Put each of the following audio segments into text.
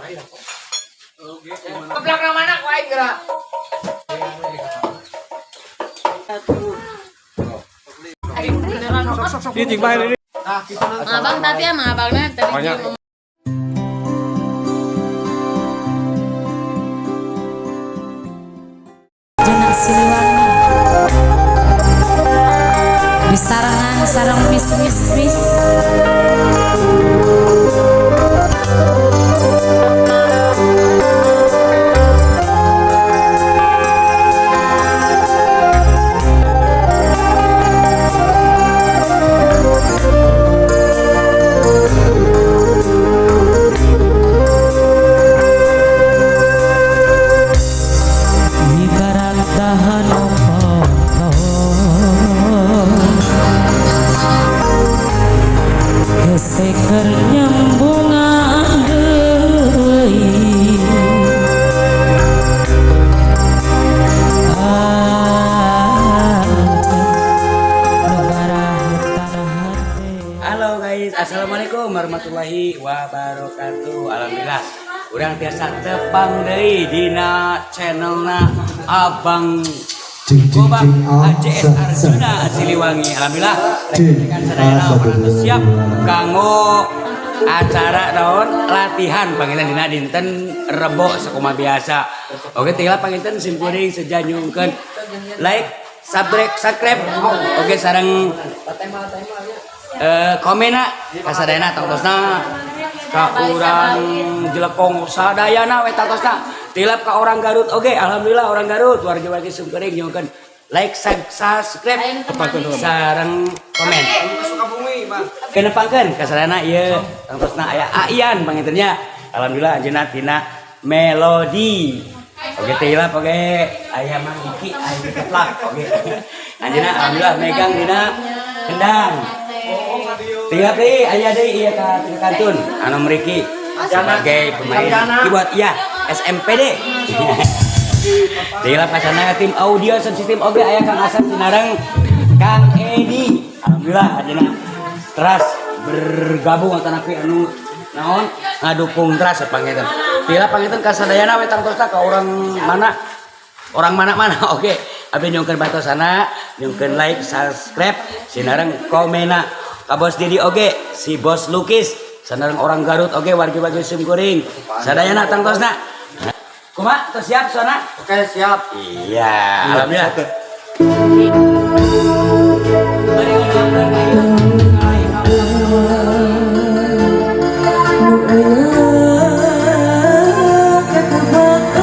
Keblak na mana ku aing geura. Ini cing bae ini. Abang tadi ya, abangnya tadi Banyak. Jenak Siliwangi di sarangan sarang mis mis mis. Ibarat dahan hese keur nyambungan deui. Anjeun nu barahetan hate. Halo guys, assalamualaikum warahmatullahi wabarakatuh. Alhamdulillah, urang tiasa tepang deui dina channelna Abang Gobang AJS Arjuna Siliwangi. Alhamdulillah, rekan-rekan sadayana parantos siap kanggo acara naon latihan panginten dina dinten Rebo sakumaha biasa. Oke, tinggal panginten simkuring seja nyungkeun like, subscribe, subscribe. Oke, sareng komena kasadayana tangtosna ka urang Jelekong sadayana we tangtosna tilap ka orang Garut. Oke, alhamdulillah orang Garut wargi-wargi simkuring nyungkeun like, subscribe, sareng komen. Kenepangkeun kasadayana ieu tangtosna aya Aian panginten nya. Alhamdulillah anjeunna tina melodi. Oke, tilap oke aya Mang Diki aya keplak. Oke, anjeunna alhamdulillah megang dina kendang. Tilap deui aya deui ieu ka kantun anu mriki sebagai pemain keyboard ya SMPD. Tilap kasana tim audio sound system oge aya Kang Hasan sinareng Kang Edi. Alhamdulillah anjeunna teras bergabung atanapi anu naon ngadukung teras panginten. Tilap panginten kasadayana we tangtosna ka orang mana orang mana-mana. Oke, abdi nyungkeun batosana nyungkeun like, subscribe, sinareng komena ka Bos Didi oge si Bos Lukis sanareng orang Garut oge wargi-wargi simkuring sadayana tangtosna. Kumaha tos siap sona? Oke, siap. Iya, alhamdulillah. Bari ngadoakeun ka ieu. Nu eueuh ketebak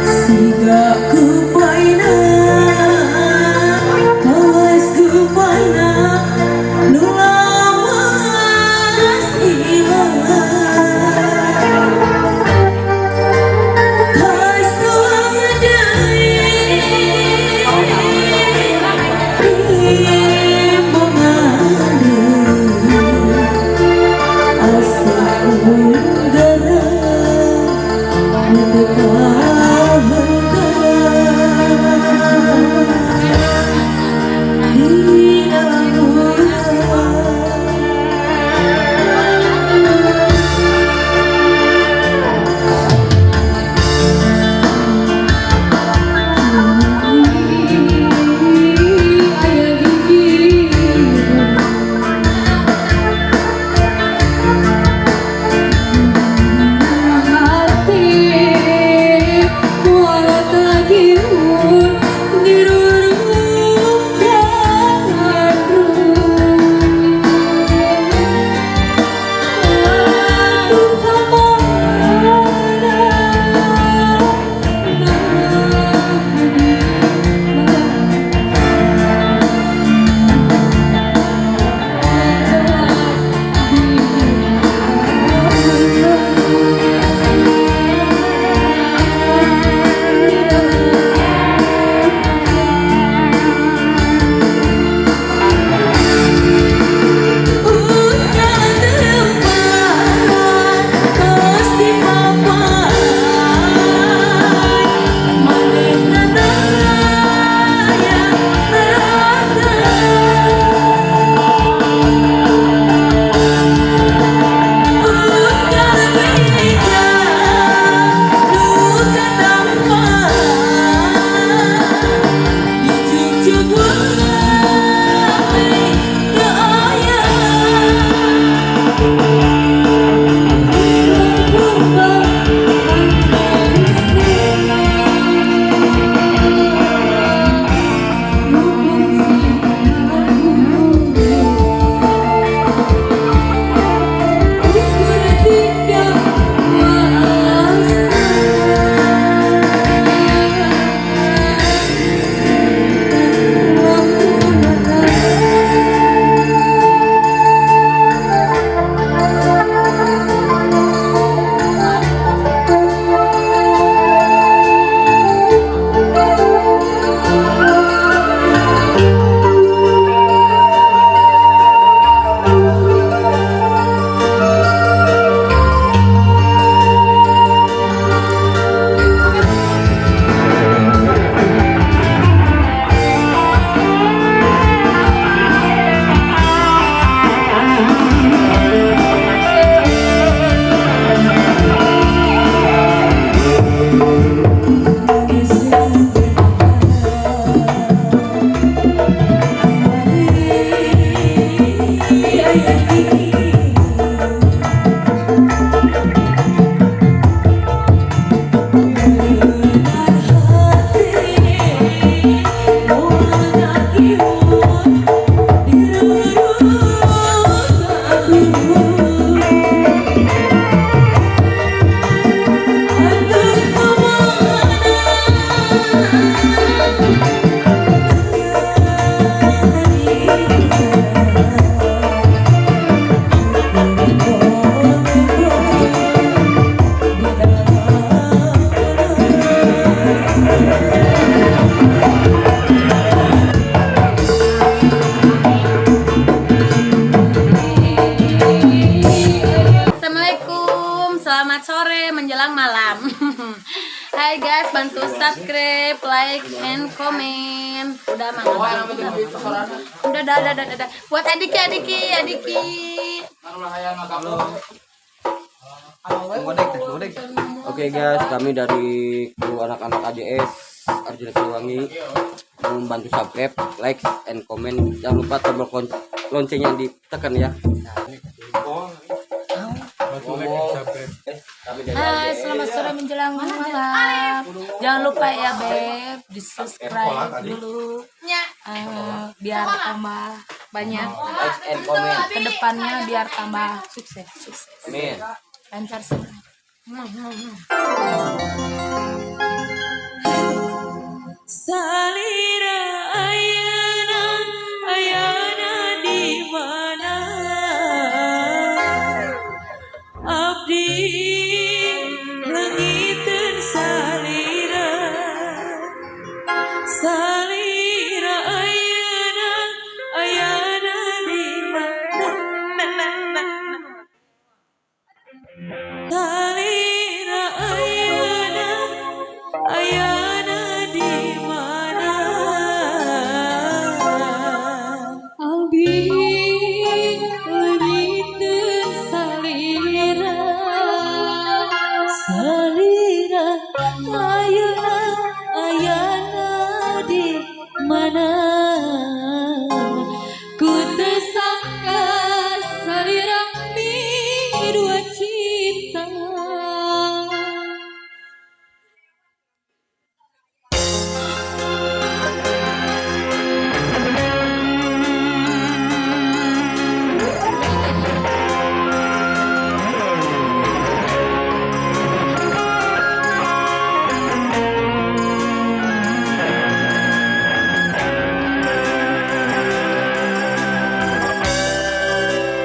siga kupaina kawas kupaina nu lawas ilang. Dengan hati moal kiwut dirurut aduh. Aduh, kemana Assalamualaikum, selamat sore menjelang malam. Hai guys, bantu subscribe, like, and comment. Udah mang, udah, udah, udah, udah, udah, udah. Buat Adiki, Adiki, Adiki. Oke guys, kami dari kru anak-anak AJS Arjuna Siliwangi membantu subscribe, like, and comment. Jangan lupa tombol loncengnya ditekan ya. Kami dari Hai, selamat sore menjelang malam. Jangan lupa ya, Beb, di subscribe dulu. Biar tambah Banyak. Like and comment. Kedepannya biar tambah sukses, sukses, Amin. Lancar semua. Salira ayana, ayana di mana? Abdi leungiteun salira. Salira ayana, ayana di mana? Salira ayana, ayana di mana? Abdi leungiteun salira. Salira ayana, ayana di mana? Ku teu sangka salira midua cinta.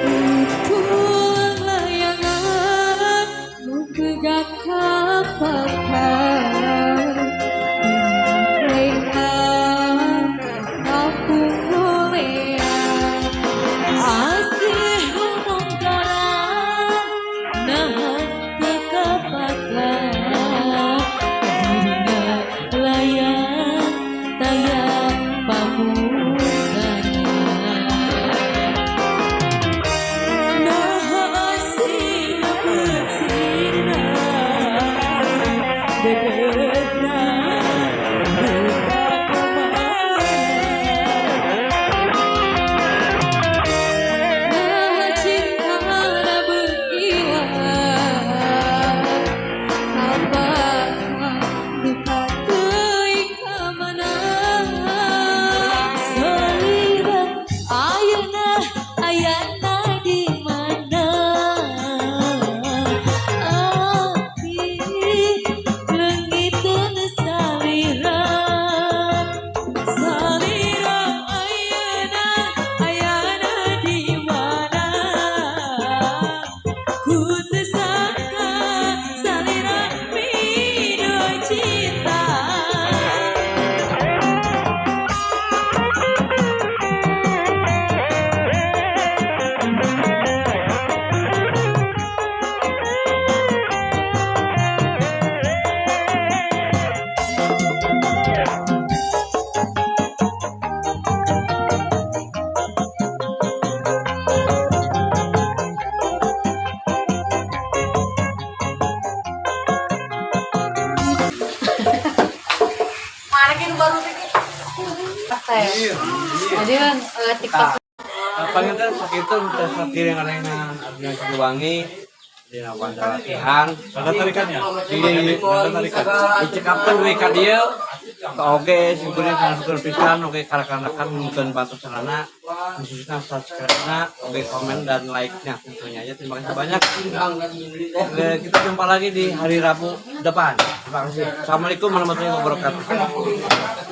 Itulah layangan nu pegat kapakan Lehan kampung golean Asih humungkaran nahan teu kapakan Dirina layang taya pamungkaran. Naha asina peutsina dedegna duka kamana? Naha cintana beuki kapakan duka teuing ka mana? Salira ayeuna, ayana di mana? Abdi leungiteun salira. Salira ayeuna, ayana di mana? Ku teu sangka salira midua cinta. Mana gitu baru sih? Jadi kan TikTok. Panginten sakitu teh sakiring-arengan abdi Siliwangi dina wanda latihan. Ada tarikannya. Di Ada tarikan. dicekapkeun we ka dieu oge simkuring sangat syukur pisan oge ka rekan-rekan nuhunkeun bantosanana, khususnya subscribe-na oge, komen dan like-nya tentunya ya. Terima kasih banyak. Oke, kita jumpa lagi di hari Rabu depan. Terima kasih. Assalamualaikum warahmatullahi wabarakatuh.